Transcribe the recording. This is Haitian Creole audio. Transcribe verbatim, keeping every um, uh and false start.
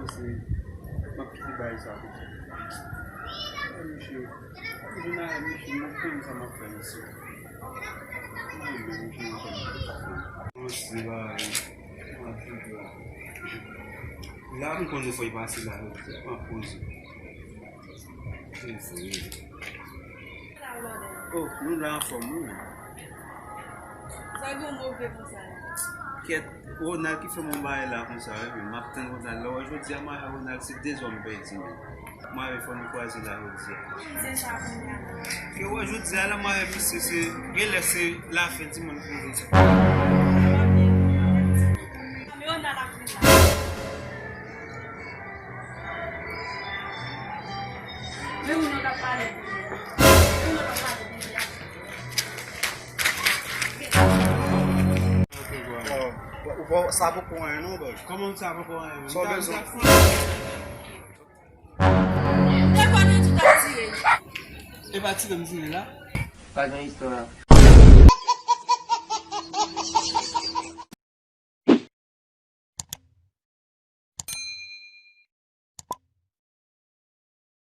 Se, m ap kite bagay sa pou sa. Misye, misye nan misye, mwen konn sa m ap fè misye. Mwen menm, misye, mwen konn sa m ap fè. Mwen se bagay, mwen ap jwe la. La, m konnen fò y pase la, mwen poze. Mwen se. Oh, nou la anfòm, wi. Sa gen move konsa la. Kèt, Ronald ki fè m yon bagay la konsa, wi, men m ap tann Ronald. Lè w wè jodi a, m avè Ronald, se de zòn m pèdi, men. M avè fò nou kwaze la jodi a. Zen sa kounye a. Ke w wè jodi a la, m avè misye, se, genlè se lafen di moun pou jodi a. Men Ronald ap vin la. Men wi, nou t ap pale. Men wi, nou t ap pale. Bon, ou pa, sa poko anyen non, bòs. Kòman sa poko anyen? Sa w bezwen? M te konn tou ta tire. E pa tire m tire la. Pa gen istwa.